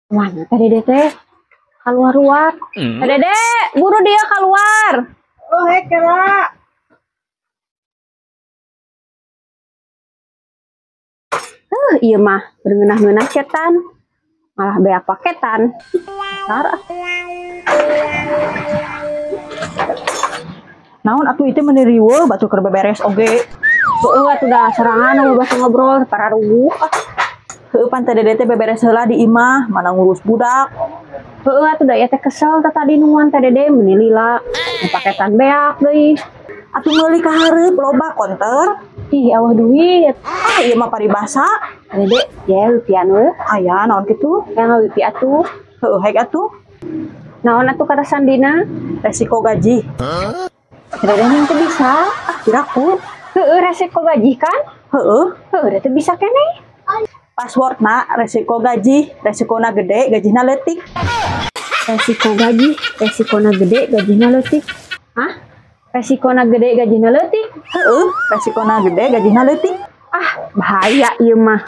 Mana Teh Dede teh? Keluar-luar. Teh Dede, buru dia keluar. Oh, hek kira. Iya mah, berengenah-ngenah cetan. Malah beak paketan. Dasar. Naon atuh itu meni riweuh batu keur beberes oge. Heueuh atuh da sorangan nu basa ngobrol para ruguh. Heueuh pan Teh Dede teh beberes heula di imah, mana ngurus budak. Heueuh atuh da ieu teh kesel teh tadi nungguan Teh Dede meni lila. Nu paketan beak deui. Atuh meuli ka hareup loba konter. Ih, awah duit. Ah, ieu mah paribasa. Teh Dede, ya wipian we. Aya naon kitu? Yang ngawipi atuh. Heueuh haik atuh. Naon atuh kata sandina? Resiko gaji. Teh Dede mah teu bisa. Ah, kiraku. Heueuh resiko gaji kan? Heueuh. Heueuh teu bisa keneh. Passwordna resiko gaji, resikona gede, gajina leutik. Resiko gaji, resikona gede, gajina leutik. Hah? Resikona gede, gajina leutik? Heueuh, resikona gede, gajina leutik. Ah, bahaya ieu mah.